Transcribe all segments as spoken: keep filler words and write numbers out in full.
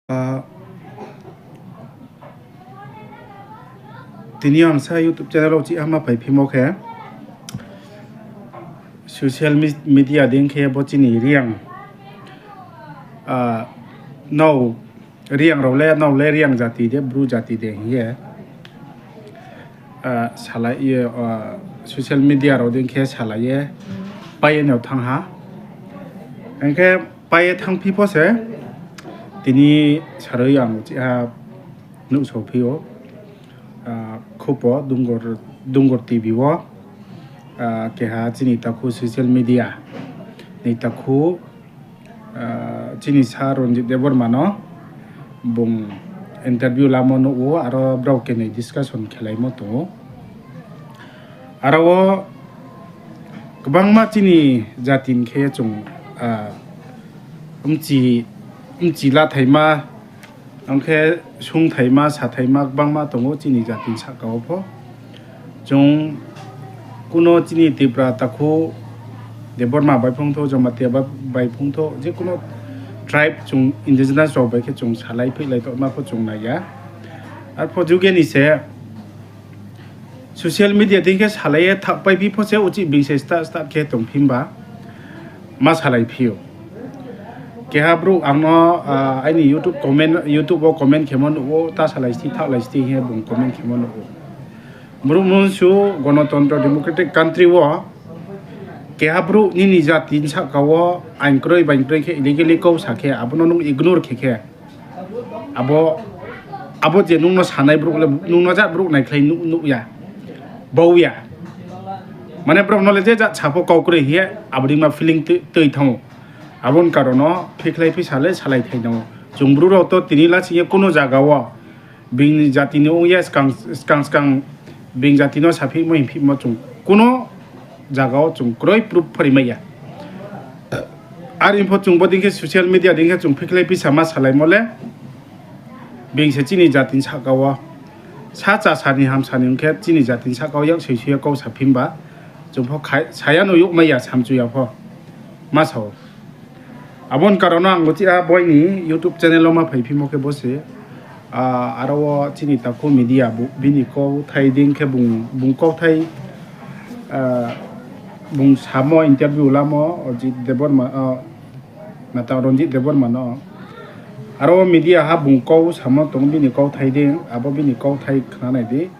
Ah, tini ang sa YouTube channel wo chih hama phaiphimo khe, social me-, media dei khe bo chini Reang, ah, nrao Reang rao le, nrao le Reang jati de, Bru jati de hing ye, ah, salai ye, ah, social media rao dei khe salai ye pai ye no thanng ha. Hing khe pai ye thanngphi pho se, tini sarui ang chih ha nuhsaophi ou, ah, khupo Dungur, Dungur T V wo, ah, keha chini takhu social media ni takhu, ah, chini sa Ranjit Debbarma no bung interview lamo nuh ou, aro brao keni discussion khelaimo tong ou. Aro wo kbangma chini jati ni khe chung, ah, mchi, mchi lathaima, ang khe sungthaima, sathaima kbangma tong ou chini jati ni sahka wo pho. Chung kuno chini Tipra takhu Debbarma bai phungthou, Jamatia ba-, bai phungthou, je kuno tribe chung indigenous rao bai khe chung salai phihlai tongma pho chung nai ya. Arpho juge ni se social media dei khe salai ye thaohpaiphi pho se uchih being se start start khe tongphi himba ma salaiphi ou. Keha brouh ang no, ah, aini YouTube comment, YouTube wo comment khemo nuh ou, ta salai sdi, thaohlai sdi hing ye bung comment khemo nuh ou. Brouh mnusu gonotontro democratic country wo keha brouh nini jati ni sahka wo ain kroi bain kroi khe illegally kau sa khe abo no nung ignore khe khe, abo, abo je nung no sanai brouh le nung no jat brouh naikhlai nuh, nuh ya, bau ya. Mane brao no le je jat sa pho kau kroi hing ye abo deima feeling tui, tui thanng ou. Abo ni karon no phikhlai phisa le salai thai nang ou. Chung Bru rao to tini lasing ye kuno zaga wo being ni jati ni ong ye skang, skang, skang being jati no saphimo hingphimo chung kuno zaga wo chung kroi proof phorimai ya. Are pho chung bodei khe social media dei khe chung phikhlai phisa ma salaimo le, being se chini jati ni sahka wo sa cha sa ni ham sa ni ong khe chini jati ni sahka wo yak soi soi ye kau saphi himba, chung pho khai, saya no youhmai ya, samchu ya pho ma sa ou. Abo ni karon no ang uchih ha boini YouTube channel wo ma phaiphimo khe bo se, ah, aro wo chini takhu media bu-, bini kauthai dei khe bung, bung kauthai, ah, bung samo interview lamo Ajit Debbarma, ah, na ta Ranjit Debbarma no. Aro media ha bung kau samo tong bini kauthai dei, abo bini kauthai khnanai di.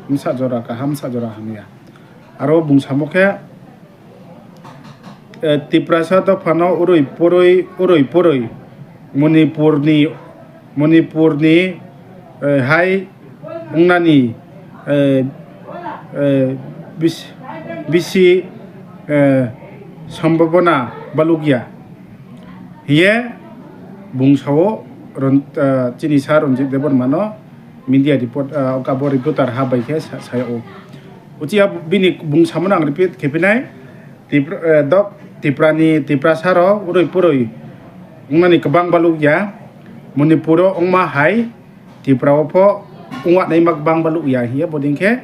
Bsa jora kaham, bsa jora hamya. Aro bung samo khe, eh, Tiprasa dopha no uroi poroi, uroi poroi Manipur ni, Manipur ni, eh, hai ongnani, eh, eh, bis-, bisi, eh, sombhabona balukya hing ye bung sa ou, Ron-, eh, chini sa Ranjit Debbarma no media report, eh, abo reporter ha bai khe sa-, sa yag ou. Uchih ha bini bung samo no ang repeat khe phi nai, Tipra, eh, do-, Tipra ni, Tiprasa rao uroi poroi ongnani kbang balukya, Manipur wo ongma hai Tripura wo pho ongwanaima kbang balukya hing ye bodei khe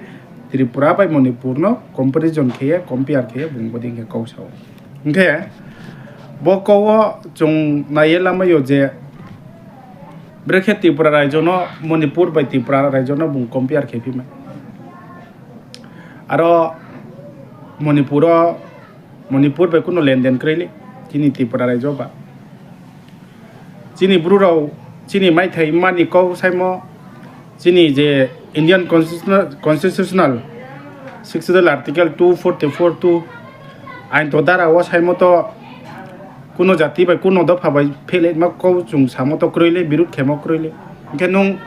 Tripura bai Manipur no comparison khe ye, compare khe ye bung bodei khe kau sa ou. Hing khe bo kau wo chung nai ye lamai yo je, brekhe Tripura raijo no Manipur bai Tripura raijo no bung compare khe phi mai. Aro Manipur wo, Manipur bai kuno lenden kroi le, chini Tripura raijo ba. Chini Bru rao, chini maithai mani kau saimo, chini je Indian Constitutional, Constitutional Sixth Schedule Article two forty-four two ain to dara wo saimo to, kuno jati bai kuno dopha bai phehlaima kau chung samo to kroi le, birud khemo kroi le. Hing khe nung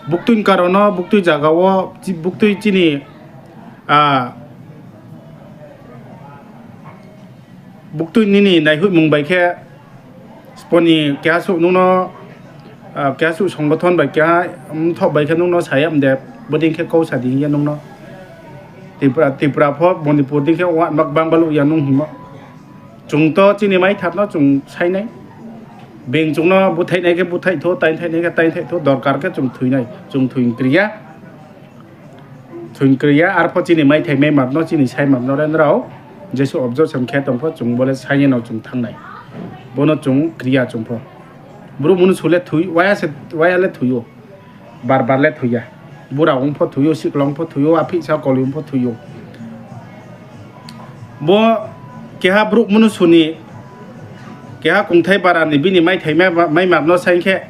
buktui ni karon no, buktui zaga wo, chi-, buktui chini, ah, buktui nini naihoihmung bai khe, spo ni keha suh nung no, ah, keha suh songgothon bai keha mthoh bai khe nung no sa ya mde, bodei khe kau sa di hing ye nung no. Tripura, Tripura pho Manipur dei khe ongwanaima kbang balukya nung hingmo. Chung to chini maithar no chung sainai. Being chung no búthaihnai khe búthaih thou, tainthaihnai khe tainthai thou, dorkar khe chung thoinai, chung thoing kri ya. Thoing kri ya, arpho chini maithai maimar no, chini saimar no le nrao jesuh objection khe tong pho chung bo le saing ye no chung thanng nai. Bo no chung kri ya chung pho. Brouh mnusu le thoi, waya se, waya le thoi ou. Bar bar le thoi ya. Bura ong pho thoi ou, sikla ong pho thoi ou, aphihsa koli ong pho thoi ou. Bo keha brouh mnusu ni, keha kongthai bara ni bini maithai mai, maimar no saing khe,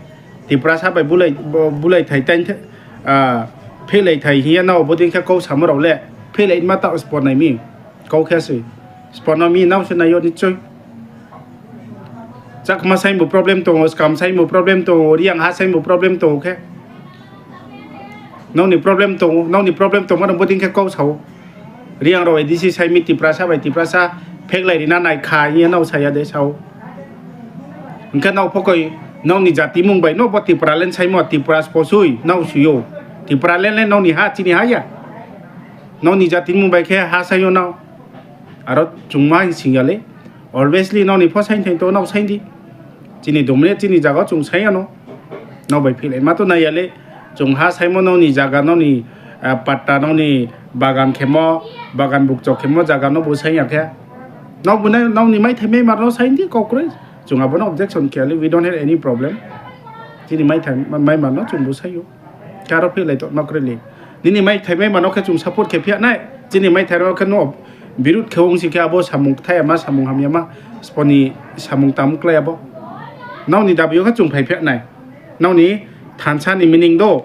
Tiprasa bai bulai, bo-, bulai thai tain the, ah, phehlai thai hing ye nao bodei khe kau samo rao le, phehlai ma taoh sbo nai mi, kau khe se, sbo no mi nao se nai yo nichoi. Chakma saing bo problem tong ou, skam saing bo problem tong ou, Reang ha saing bo problem tong ou khe. Nao ni problem tong ou, nao ni problem tongma no bodei khe kau sa ou. Reang rao A D C sai mi Tiprasa bai Tiprasa phehlai ri na nai kha hing ye nao sa ya de sa ou. Hing khe nao pho koi nao ni jati mung bai no bo Tipraland saimo, Tipra sbo soi nao soi ou. Tipraland le nao ni ha, chini ha ya. Nao ni jati mung bai khe ha saing yo nao. Aro chungma hing sing ya le. Obviously nao ni pho saing thai tong ou, nao saing di. Chini domle chini zaga wo chung saing ya no. Nao bai phehlai ma to nai ya le. Chung ha saimo nao ni zaga, nao ni, ah, patta, nao ni bagan khemo, bagan bukcho khemo zaga no bo saing ya khe. Nao bo nai, nao ni maithai maimar no saing di kau kroi. Chung abo no objection khe ya le, we don't have any problem. Chini maithai ma-, maimar no chung bo saing ou. Khe aro phehlai tongma kroi le. Nini maithai maimar no khe chung support khe phi ya nai. Chini maithai rao khe no birut khe ong si khe abo samung kthai ya ma, samung hamya ma, sbo ni samung tang klái abo. Nao ni dabi yo khe chung phai phi ya nai. Nao ni thansa ni meaning do.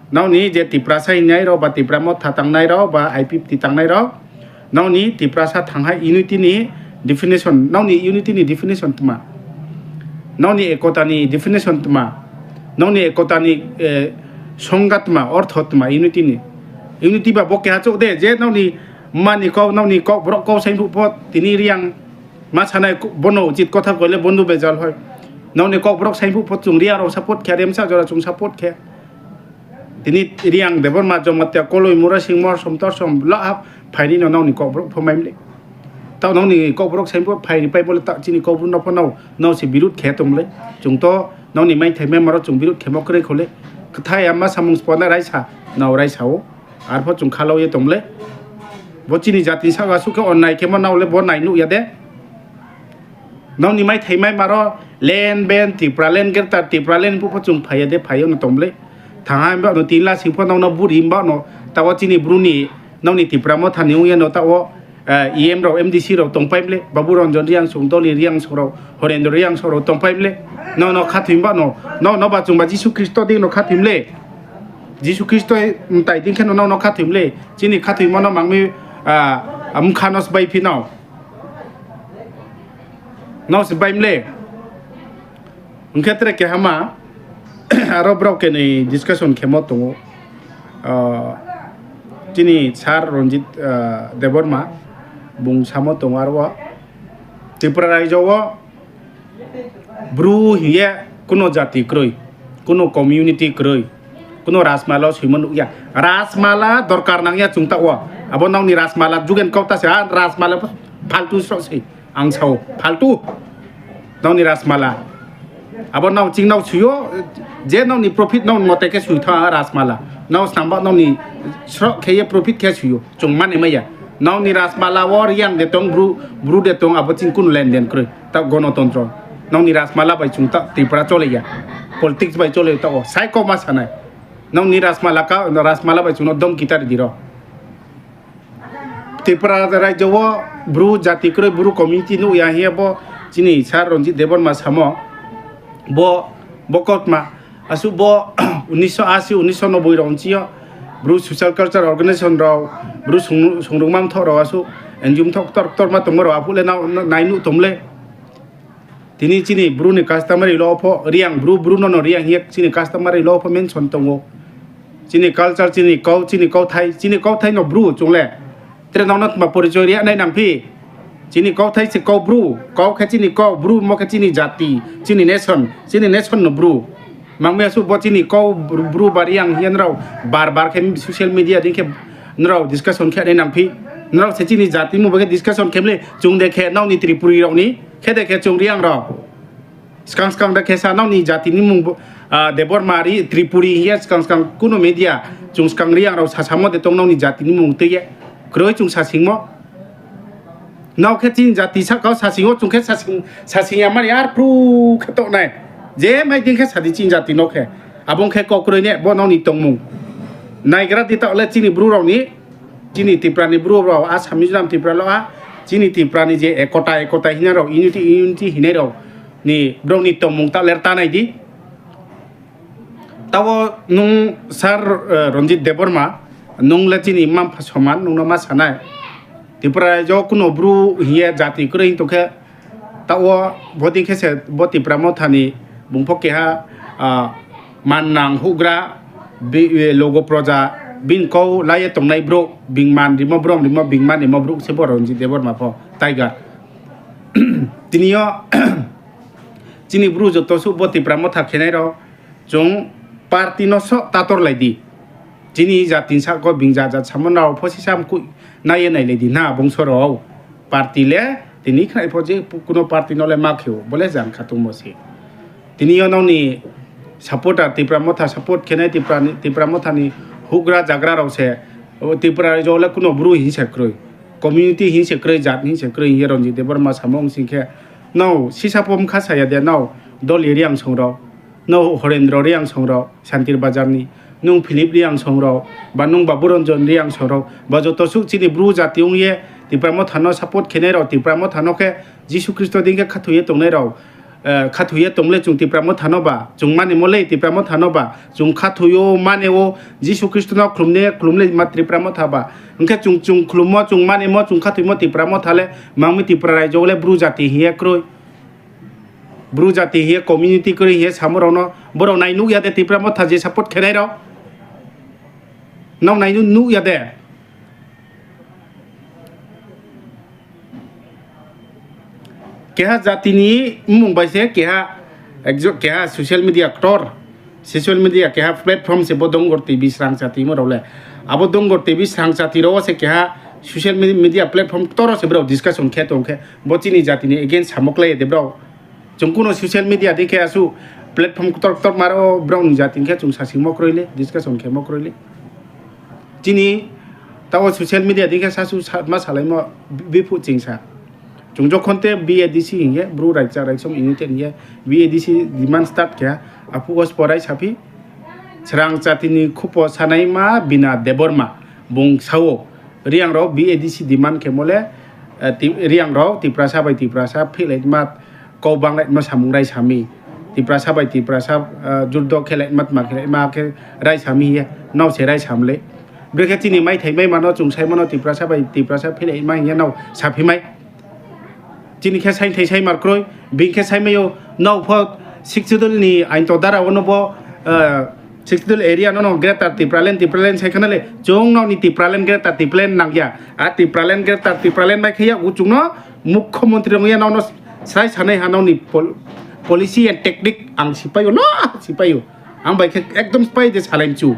Nao ni je Tiprasa hingnai rao ba Tipra Motha tangnai rao ba I P F T tangnai rao. Nao ni Tiprasa thanng hai unity ni definition, nao ni unity ni definition tma? Nao ni ekota ni definition tma? Nao ni ekota ni, eh, songga tma, ortho tma unity ni? Unity ba bo keha chouh de, je nao ni mma ni kau, nao ni Kokborok kau saing phuh pho, tini Reang ma sanai, bono uchit kotha koi le bondhu bejal hoi. Nao ni Kokborok saing phuh pho chung Reang rao support khe, Remsa jora chung support khe. Tini Reang Debbarma, Jamatia, Koloi, Murasing, Morsom, Torsom, la ha phai ni no nao ni Kokborok pho mai mle. Taoh nao ni Kokborok saing pho phai ri pai bo le taoh chini Kaubru no pho nao, nao se birut khe tong le. Chung to nao ni maithai maimar wo chung birut khemo kroi kho le. Kthai ya ma samung sbo na raisa, nao raisa ou. Arpho chung khalau ye tong le. Bo chini jati sahka suh khe onnai khemo nao le bo nai nuh ya de. Nao ni maithai maimar wo land ban, Tipraland greater, Tipraland phuh pho chung phai ya de, phai yo no tong le. Thanng ha himba no tin la sing pho nao no buri himba no, taoh wo chini Bru ni, nao ni Tipra Motha ni ong ya no taoh wo, eh, E M rao, M D C rao tongpai mle, Babu Ranjan Reangsong, Doli Reangsong rao, Horendra Reangsong rao tongpai mle. Nao no khathoi himba no, nao no ba chung ba Jisu Khristo dei no khathoi mle. Jisu Khristo mtai dei khe no nao no khathoi mle. Chini khathoimo no mang mi, ah, mkha no sbai phi nao. Nao se bai mle. Hing khe tre kehama, aro brao khe ni discussion khemo tong ou. Ah, chini sir Ranjit, ah, Debbarma, bung samo tong ou aro wo. Tripura raijo wo Bru hing ye kuno jati kroi, kuno community kroi, kuno Rajmala wo soimo nuh ya. Rajmala dorkar nang ya chung taoh wo. Abo nao ni Rajmala jugen kau ta se, ha, Rajmala phaltu sroh se. Ang sao, phaltu. Nao ni Rajmala. Abo nao ching nao soi ou, je nao ni profit nao mote khe soi thanng ha Rajmala. Nao snamba nao ni sroh khe ye profit khe soi ou. Chung mani mai ya. Nao ni Rajmala wo Reang de tong, Bru, Bru de tong, abo ching kuno lenden kroi. Taoh gonotontro. Nao ni Rajmala bai chung taoh Tripura chole ya. Politics bai chole taoh wo. Sai kau ma sanai. Nao ni Rajmala ka, Rajmala bai chung no domki ta ri di ro. Tripura raijo wo Bru jati kroi, Bru community nuh ya hing ye bo chini sir Ranjit Debbarma samo, bo, bo kautma, asuh bo unisho asi, unisho noboi rao nching yo Bru Social Culture Organization rao, Bru song-, songrungma mthoh rao asuh, N G O mthoh ktor ktor ma tongmo rao aphuh le nao, nai nuh tong le. Tini chini Bru ni customary law pho Reang, Bru, Bru no no Reang hing ye chini customary law pho mention tong ou. Chini culture, chini kau, chini kauthai, chini kauthai no Bru chung le. Tre nao no tma porichoy ri nai nang phi. Chini kauthai se kau Bru, kau khe chini kau, Bru mo khe chini jati, chini nation, chini nation no Bru. Mang mi asuh bo chini kau Bru, Bru ba Reang hing ye nrao bar bar khe social media dei khe nrao discussion khe nai nang phi. Nrao se chini jati mung bai khe discussion khe mle, chung de khe nao ni Tripuri rao ni, khe de khe chung Reang rao. Skang skang de khe sa nao ni jati ni mung bo, ah, Debbarma ri, Tripuri hing ye skang skang kuno media, chung skang Reang rao sasamo de tong nao ni jati ni mung tui ye. Kroi chung sasingmo. Nao khe chini jati sahka wo sasing ou, chung khe sasing, sasing ya mani arphuh khe tongnai. Je mai dei khe sa di chini jati no khe. Abo ong khe kau kroi ne, bo nrao ni tongmung. Naigra di taoh le chini Bru rao ni, chini Tripura ni Bru rao, Assam, Mizoram, Tripura lo ha, chini Tripura ni je ekota, ekota hinai rao, unity, unity hinai rao ni, brao ni tongmung taoh le rta nai di. Taoh wo nung sir, eh, Ranjit Debbarma, nung le chini mma-mpha soman, nung no ma sa nai. Tripura raijo kuno Bru hing ye jati kroi hing tong khe, taoh wo bodei khe se bo Tipra Motha ni bung pho keha, ah, mannang houhgra, bi-, eh, logo proja, bini kau la ye tongnai brouh, being man rimo, brom rimo, being man rimo brouh se bo Ranjit Debbarma pho, Tiger. Tini yo, chini Bru joto suh bo Tipra Motha khenai rao, chung party no soh tator lai di. Chini jati ni sahka being jat jat samo nrao pho sisa mkoih nai ye nailai di na bongso rao. Party le tini khnai pho je kuno party no le ma khe ou, bo le jang khatungmo se. Tini yo nrao ni supporter, Tipra Motha support khenai, Tipra ni, Tipra Motha ni houhgra jagra rao se, o Tripura raijo le kuno Bru hing se kroi, community hing se kroi, jat hing se kroi hing ye Ranjit Debbarma samo ong sing khe, nrao sisa pho mkha sa ya de, nrao Doli Reangsong rao, nrao Horendro Reangsong rao, Santir Bazar ni, nung Philip Reangsong rao, ba nung Babu Ranjan Reangsong rao, ba joto suh chini Bru jati ong ye Tipra Motha no support khenai rao, Tipra Motha no khe Jisu Khristo dei khe khathoi ye tongnai rao, eh, khathoi ye tong le chung Tipra Motha no ba, chung manimo le Tipra Motha no ba, chung khathoi yo mane wo Jisu Khristo no khlum ne khlum le ma Tipra Motha ba. Hing khe chung, chung khlummo, chung manimo, chung khathoimo Tipra Motha le, mang mi Tripura raijo le Bru jati hing ye kroi. Bru jati hing ye, community kroi hing ye samo rao no, brao nai nuh ya de Tipra Motha je support khenai rao? Nrao nai nuh ya de? Keha jati ni mmung bai se keha, ekjo-, keha social media ktor, social media keha platform se bo Dongor T V srang jatimo rao le. Abo Dongor T V srang jati rao wo se keha social me-, media platform ktor wo se brao discussion khe tong khe, bo chini jati ni against samo klái ya de brao. Chung kuno social media dei khe asuh platform ktor ktor ma rao wo brao ni jati khe chung sasingmo kroi le, discussion khemo kroi le. Chini taoh wo social media dei khe sasu sa-, ma salaimo biphuh chingsa. Chung jokhon te B A D C hing ye, Bru Raisa Raisom United hing ye, B A D C demand start khe, aphuh wo sporai saphi, srang jati ni khupo sanaima Bina Debbarma, bung sa ou, Reang rao B A D C demand khemo le, eh, Ti-, Reang rao Tiprasa bai Tiprasa phihlaima, kau banglaima samung raisa mi, Tiprasa bai Tiprasa, eh, juddo khelaima, tma khelaima khe raisa mi hing ye, nrao se raisa mi le. Brekhe chini maithai maima no chung saimo no Tiprasa bai Tiprasa phihlaima hing ye nrao saphi mai. Chini khe saingthai saimar kroi, being khe saimai ou, nrao pho Sixth Schedule ni ain to dara wo no bo, eh, Sixth Schedule area no no Greater Tipraland, Tipraland sai khna le, chung nrao ni Tipraland, Greater Tipraland nang ya. A Tipraland, Greater Tipraland mai khe yakgu chung no, mukho montri rong ye nrao no srai sanai ha nrao ni pol-, policy and tactic ang sipai ou, no sipai ou. Ang bai khe ekdom sipai de salai mchu.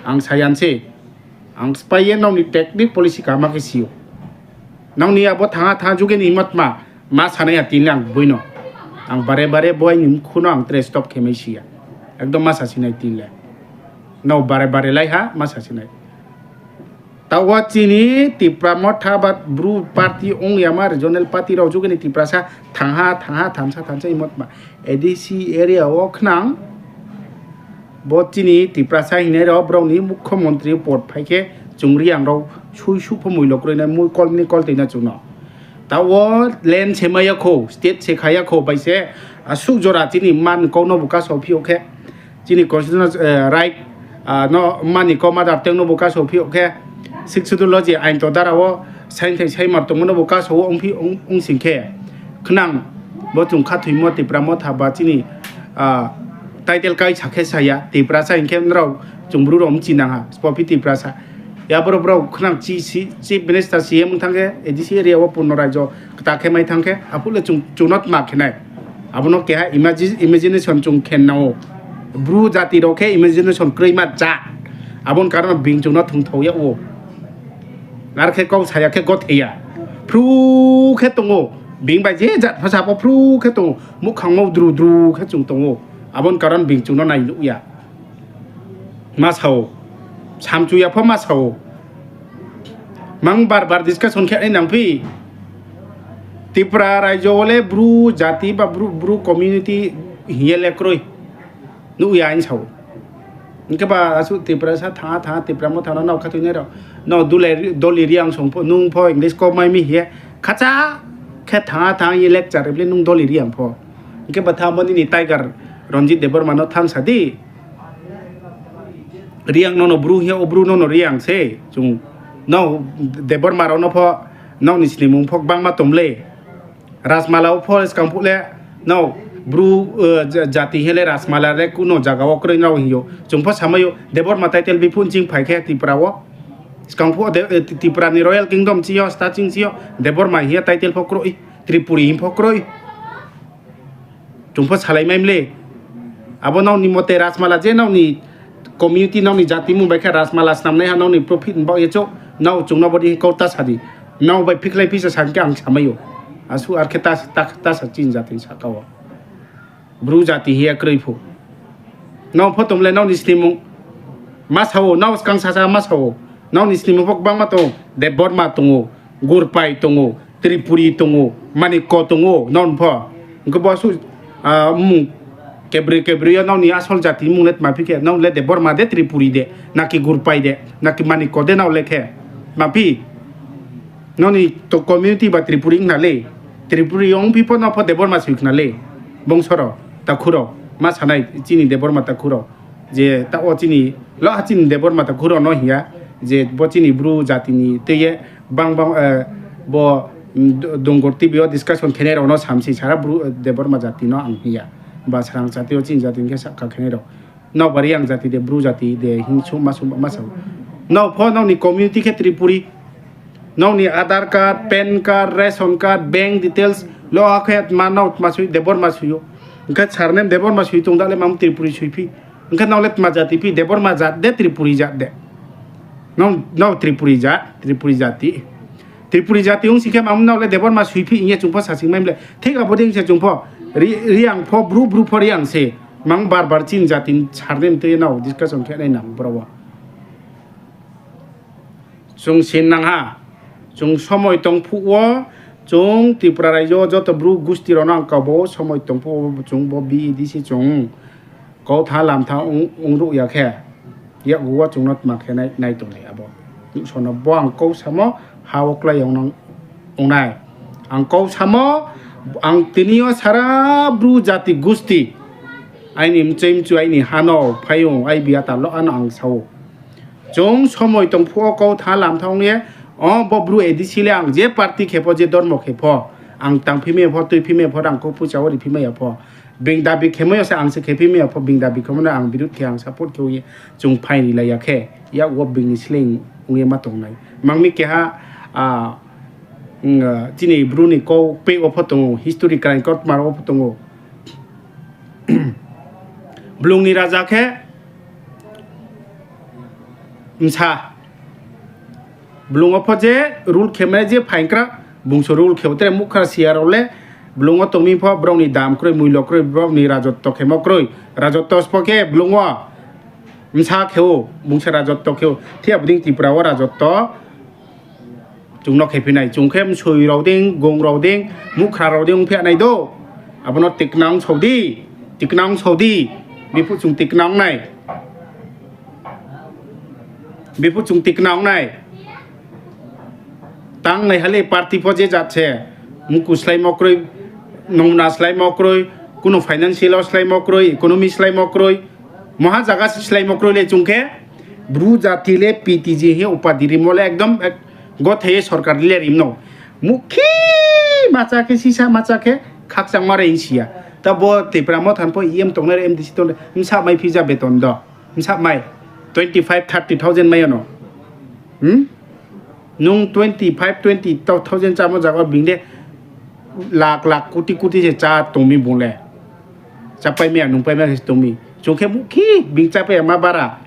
Ang sa ya se. Ang sipai ye nrao ni tactic policy kaham khe si ou. Nrao ni abo thanng ha thanng ha juge ni himma tma, ma sanai ya tini le ang boi no. Ang bare bare bo aini mkhu no ang tre stop khe mai si ya. Ekdom ma sasinai tini le. Nrao bare bare lai ha, ma sasinai. Taoh wo chini Tipra Motha ba Bru party ong yama regional party rao juge ni Tiprasa thanng ha, thanng ha, thanng sa, thanng sa himma tma. A D C area wo khnang, bo chini Tiprasa hingnai rao brao ni mukho montri pod phai khe chung Reang rao suisuh pho moilo kroi nai, mui kol ni kol toi na chung no. Taoh wo land se mai ya khou, state se kha ya khou, bai se asuh jora chini mma ni kau no bo kasao phi ou khe, chini constitutional, eh, right, ah, no mma ni kau mother tongue no bo kasao phi ou khe, Sixth Schedule lo je ain to dara wo saingthai saimar tongmo no bo kasao wo ong phi ong, ong sing khe, khnang bo chung khathoimo Tipra Motha ba chini, ah, title kaisa khe sa ya, Tiprasa hing khe nrao chung Bru rao mchinang ha, sbo phi Tiprasa. Yaboro brao khnang chi-, si-, Chief Minister C M ong thanng khe, A D C area wo Purno Raijo kta khe mai thanng khe, aphuh le chung, chung no tma khe nai. Abo no keha imagi-, imagination chung khe nang ou. Bru jati rao khe imagination kroima jat. Abo ni karon being chung no thungthao yag ou. Ar khe kau sa ya khe gothe ya. Phru khe tong ou. Being bai je jat pho sa pho phru khe tong ou. Muhkhangmo dru dru khe chung tong ou. Abo ni karon being chung no nai nuh ya. Ma sa ou. Samchu ya pho ma sa ou. Mang bar bar discussion khe nai nang phi. Tripura raijo wo le Bru jati ba Bru, Bru community hing ye le kroi. Nuh ya hing sa ou. Hing khe ba asuh Tiprasa thanng ha thanng ha Tipra Motha no nrao khathoinai rao. Nrao dole ri-, doli Reang song pho, nung pho English kau mai mi hing ye. Khacha khe thanng ha thanng ha ye lecture ri le nung doli Reang pho. Hing khe ba thanng bo nini Tiger Ranjit Debbarma no thanng sa di. Reang no no Bru hing ye, o Bru no no Reang se. Chung nrao Debbarma rao no pho, nrao ni snimung pho gbangma tong le. Rajmala wo pho skang phuh le, nrao Bru, eh, ja-, jati hing ye le Rajmala le kuno zaga wo kroi nrao hing ou. Chung pho samai ou, Debbarma title biphuh nching phai khe Tripura wo. Skang phuh de, eh, Tripura ni Royal Kingdom ching yo, starting ching yo, Debbarma hing ye title pho kroi, Tripuri hing pho kroi. Chung pho salai mai mle. Abo nrao ni mote Rajmala je nrao ni community, nrao ni jati mung bai khe Rajmala snamnaiha nrao ni profit ni baoh ye chouh, nrao chung no bodi hing kau ta sa di. Nrao bai phikhlai phisa sa hing khe ang samai ou. Asuh ar khe ta, ta, ta sa chini jati ni sahka wo. Bru jati hing ye kroi phuh. Nrao pho tong le nrao ni snimung ma sa ou, nrao skang sasa ma sa ou. Nrao ni snimung pho gbangma tong ou, Debbarma tong ou, Gurpai tong ou, Tripuri tong ou, Manikko tong ou, nrao pho. Hing khe bo asuh, ah, mmung kebroi kebroi yo nrao ni asol jati mmung le tma phi khe, nrao le Debbarma de, Tripuri de, naki Gurpai de, naki Manikko de nrao le khe. Tma phi? Nrao ni to community ba Tripuri ong khna le. Tripuri ong phi pho nrao pho Debbarma soi khna le. Bongso rao, takhu rao, ma sanai chini Debbarma takhu rao. Je taoh wo chini, lo ha chini Debbarma takhu rao no hing ya, je bo chini Bru jati ni tui ye bang bang, eh, bo, mm, d-, Dungur T V yo discussion khenai rao no samsi sara Bru, eh, Debbarma jati no ang hing ya. Ba srang jati yo chini jati ni khe sahka khenai rao. Nrao ba Reang jati de, Bru jati de, hing sung ma sung ma sa ou. Nrao pho nrao ni community khe Tripuri. Nrao ni Aadhaar card, PAN card, ration card, bank details, lo ha khe tma nrao tma soi, Debbarma soi ou. Hing khe surname Debbarma soi tong da le, mam Tripuri soi phi. Hing khe nrao le tma jati phi, Debbarma jat de, Tripuri jat de. Nrao, nrao Tripuri jat, Tripuri jati. Tripuri jati ong sing khe mam nrao le Debbarma soi phi hing ye chung pho sasing mai mle. Thik abo dei se chung pho, Re-, Reang pho Bru, Bru pho Reang se. Mang bar bar chini jati ni surname tui ye nrao discussion khe nai nang boro wo. Chung sin nang ha. Chung somoi tong phuh wo, chung Tripura raijo joto Bru gusti rao no ang kau bo, somoi tong phuh wo chung bo B A D C chung kautha lamtha ong, ong ruh ya khe, yakgu wo chung no tma khe nai, nai tonglai abo. Nuhsao no bo ang kau samo, ha wo klái ya ong nang, ong nai. Ang kau samo, ang tini yo sara Bru jati gusti, aini mchoi mchu, aini ha no phai ou, aibi ata lo ano ang sa ou. Chung somoi tong phuh wo kautha lamtha ong ye, o bo Bru A D C le ang je party khe pho, je dormo khe pho, ang tangphi mai ya pho, tuiphi mai ya pho, rang kau poicha wo riphi mai ya pho, being dabi khemo yo se ang se khephi mai ya pho, being dabi khemo no ang birud khe, ang support khe ong ye, chung phaing rilai ya khe, yak wo being ni sleing ong ye ma tongnai. Mang mi keha, ah, mm, ah, chini Bru ni kau peh wo pho tong ou, history kraing kautma rao wo pho tong ou. Blung ni raja khe bsa. Blung wo pho je rule khe mai je phaing kra, bung se rule khe ou tre muhkhra siya rao le, blung wo tong mi pho brao ni dam kroi, muilo kroi, brao ni rajotto khemo kroi. Rajotto sbo khe blung wo bsa khe ou, bung se rajotto khe ou. Thik abo dei Tripura wo rajotto chung no khephi nai, chung khe msoi rao dei, gong rao dei, muhkhra rao dei ongphi nai do. Abo no tikna ong sao di, tikna ong sao di, biphuh chung tikna ong nai. Biphuh chung tikna ong nai. Tang nai ha le party pho je jat se, mku sláimo kroi, nongna sláimo kroi, kuno financial wo sláimo kroi, economy sláimo kroi, moha zaga se sláimo kroi le chung khe, Bru jati le P T G hing ye upadi rimo le ekdom, eh, gothe ye sorkar le rim no. Mukhi macha khe, sisa macha khe, khakchangma re hing si ya. Ta bo Tipra Motha ni pho E M tongnai re, M D C tongnai re, bsa mai phi ja beton do. Bsa mai twenty five, thirty thousand mai ya no. Hmm? Nung twenty five, twenty thousand chámo zaga wo being de lakh lakh, koti koti se chá tong mi bung le. Chápai mai ya, nungpai mai ya se tong mi. Chung khe mukhi, being chápai ya ma bara.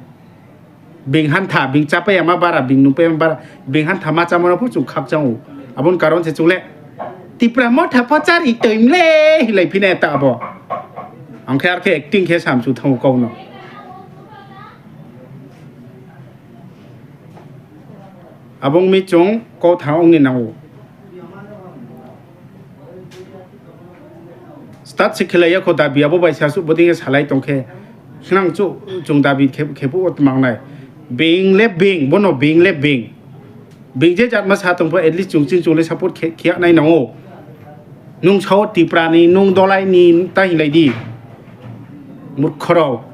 Being hantha, being chápai ya ma bara, being nungpai ya ma bara. Being hantha ma chámo no pho chung khakchang ou. Abo ni karon se chung le Tipra Motha pho chári toi mle hinglai phi nai ta abo. Ang khe ar khe acting khe samchu thanng ou kau no. Abo ong mi chung kautha ong ni nang ou. Tat se khelai ya kho dabi, abo bai se asuh bodei khe salai tong khe. Khnang chu chung dabi khe, khe phuh wo tma ong nai. Being le being, bono being le being. Being je jatma sa tong pho, at least chung chini chung le support khe, khe ya nai nang ou. Nung sao Tipra ni, nung Dolai ni ta hinglai di. Murkho rao.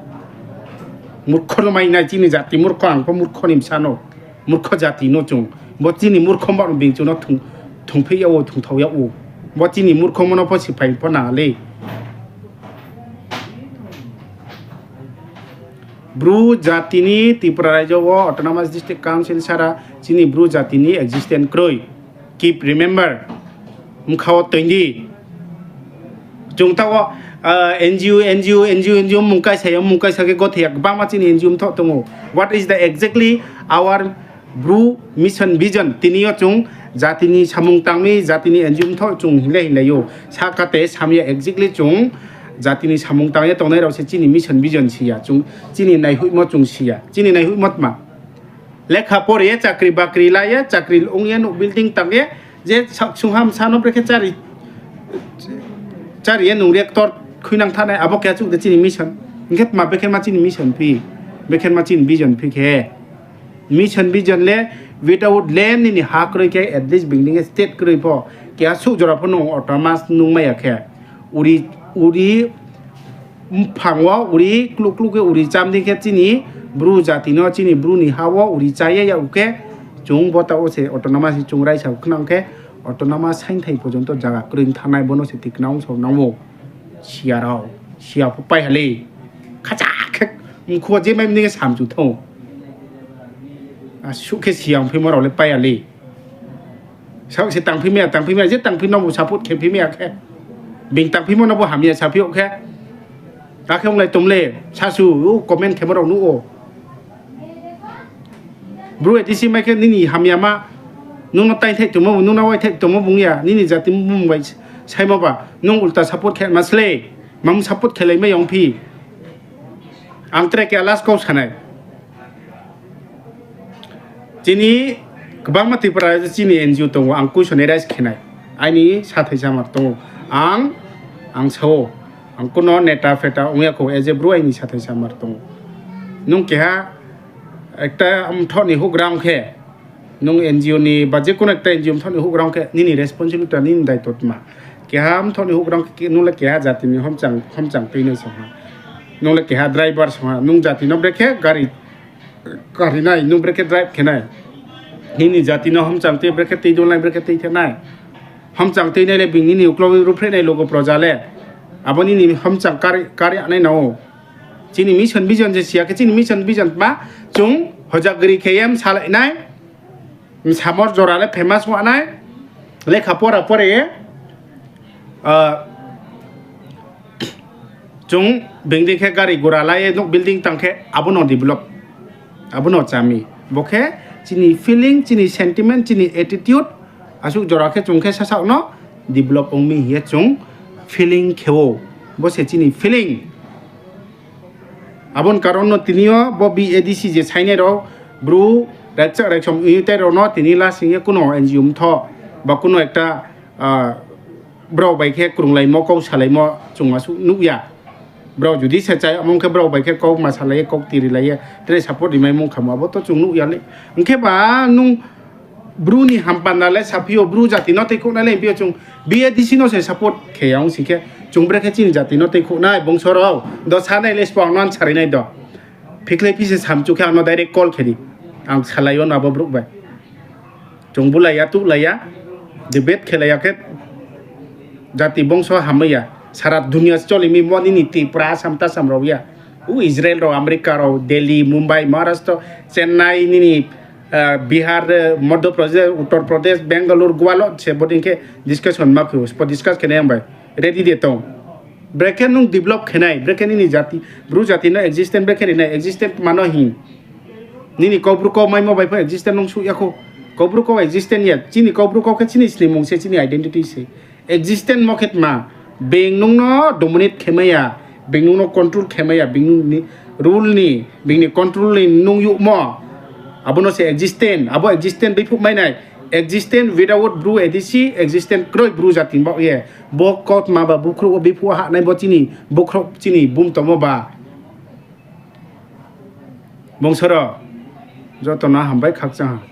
Murkho no mai nai chini jati, murkho ang pho murkho ni bsa no. Murkho jati no chung. Bo chini murkho ma no being chung no thung, thungphi yag ou, thungthao yag ou. Bo chini murkho mo no pho siphai pho nang le. Bru jati ni Tripura raijo wo Autonomous District Council sara chini Bru jati ni existence kroi. Keep remember. Bkha wo toing di. Chung taoh wo, ah, N G O, N G O, N G O, N G O mung kaisa ya, mung kaisa khe gothoi ya, gbangma chini N G O mthoh tong ou. What is the exactly our Bru mission vision? Tini yo chung jati ni samung tang mi, jati ni N G O mthoh chung hinglai hinglai ou. Sakate sam ya exactly chung jati ni samung tang ye tongnai rao se chini mission vision si ya. Chung chini naihoihmo chung si ya. Chini naihoihmo tma? Lekha pore ye, chakri bakri la ye, chakri ong ye, nouh building tang ye, je saksung ham sa no brekhe chári, chári ye nung reactor khuinang thanai, abo keha chuh de chini mission. Hing khe tma bekhe ma chini mission phi, bekhe ma chini vision phi khe. Mission vision le without land nini ha kroi khe, at least building state kroi pho, keha suh jora pho nung autonomous nung mai ya khe. Uri, uri mphang wo uri kluh kluh khe uri cham di khe chini Bru jati no, chini Bru ni ha wo uri chá ye yag khe, chung bo taoh wo se autonomous ni chung raisa khnang khe, autonomous saingthai porjonto zaga kroi thanai, bono se tikna ong sao nang ou. Siya rao, siya pho pai ha le. Khacha khe mkhu wo je mai mding khe samchu thanng ou. Asuh khe siya ongphimo rao le pai ya le. Saoh se tangphi mai ya, tangphi mai ya, je tangphi no bo support khe phi mai ya khe. Being tangphimo no bo hamya saphi yag khe. Akhe onglai tom le, sasu, o comment khemo rao nuh ou. Bru A D C mai khe nini hamyama, nung no taingthaih tongmo, nung no waithaih tongmo bung ya, nini jati bung bai saimo ba, nung ulta support khe ma sle, mam support khelai mai yong phi. Ang tre khe last kau sanai. Chini kbangma Tripura chini N G O tong ou, ang question raise khe nai. Aini sathai samar tong ou. Ang, ang sa ou. Ang kuno neta feta ong ya khou, as a Bru aini sathai samar tong ou. Nung keha ekta mthoh ni houhgra ong khe, nung N G O ni ba je kuno ekta N G O mthoh ni houhgra ong khe, nini responsibility, nini daito tma? Keha mthoh ni houhgra ong khe, nung le keha jati ni homchang, homchang tuinai song ha. Nung le keha driver song ha. Nung jati no brekhe gari, gari nai, nung brekhe drive khe nai. Nini jati no homchang tui brekhe tui dol nai, brekhe tui the nai. Homchang tuinai le bini ni uklau ruhphreh nai logo proja le. Abo nini homchang kar, kar ya nai nang ou. Chini mission vision je siya khe, chini mission vision tma, chung hojagri khe ye msalai nai, msamor jora le famous wa nai, lekha pora pore, ah, chung bengdi khe gari gura la ye nouh building tang khe abo no develop, abo no chami. Bo khe chini feeling, chini sentiment, chini attitude, asuh jora khe chung khe sasaoh no develop ong mi hing ye chung feeling khe ou. Bo se chini feeling. Abo ni karon no tini yo bo B A D C je sainai rao, Bru, Raikchak Raiksom United rao no tini lasing ye kuno N G O mthoh, ba kuno ekta, ah, brao bai khe krunglaimo, kau salaimo chung asuh nuh ya. Brao judi se chá yagmo ong khe brao bai khe kau ma salai ye, kau tirilai ye, tre support rimai mung khamo, abo to chung nuh ya le. Hing khe ba nung Bru ni hampanda le saphi yo, Bru jati no tuikhouhnai le hingphi yo chung B A D C no se support khe ya ong sing khe, chung brekhe chini jati no tuikhouhnai bongso rao, do sanai le sbo ang no answer ri nai do. Phikhlai phi se samchu khe ang no direct call khe di. Ang salai yo no abo brouh bai. Chung bulai ya, tuhlai ya, debate khelai ya khe, jati bongso hammai ya. Sara dunia choli mi mo nini Tripura, Assam, Tassam rao ya. U Israel rao, America rao, Delhi, Mumbai, Maharashtra, Chennai, nini, ah, Bihar, eh, Madhya Pradesh, Uttar Pradesh, Bangalore, Goa lo se bodei khe discussion ma khe, sbo discuss khe nai ang bai. Ready de tong. Brekhe nung develop khe nai, brekhe nini jati, Bru jati no existence brekhe ri nai, existence mano hing. Nini Kaubru kau maimo bai pho existence nung suh ya khou. Kaubru kau existence ya, chini Kaubru kau khe chini snimung se, chini identity se. Existence mo khe tma, being nung no dominate khe mai ya, being nung no control khe mai ya, being nung ni rule ni, being ni control ni nung youhmo. Abo no se existence, abo existence biphuh mai nai. Existence without Bru A D C, existence kroi Bru jati ni baoh ye. Bo kautma ba bukhrouh wo biphuh wo hahnai bo chini, bukhrouh chini bumtomo ba. Bongso rao, joto no hambai khakchang ha.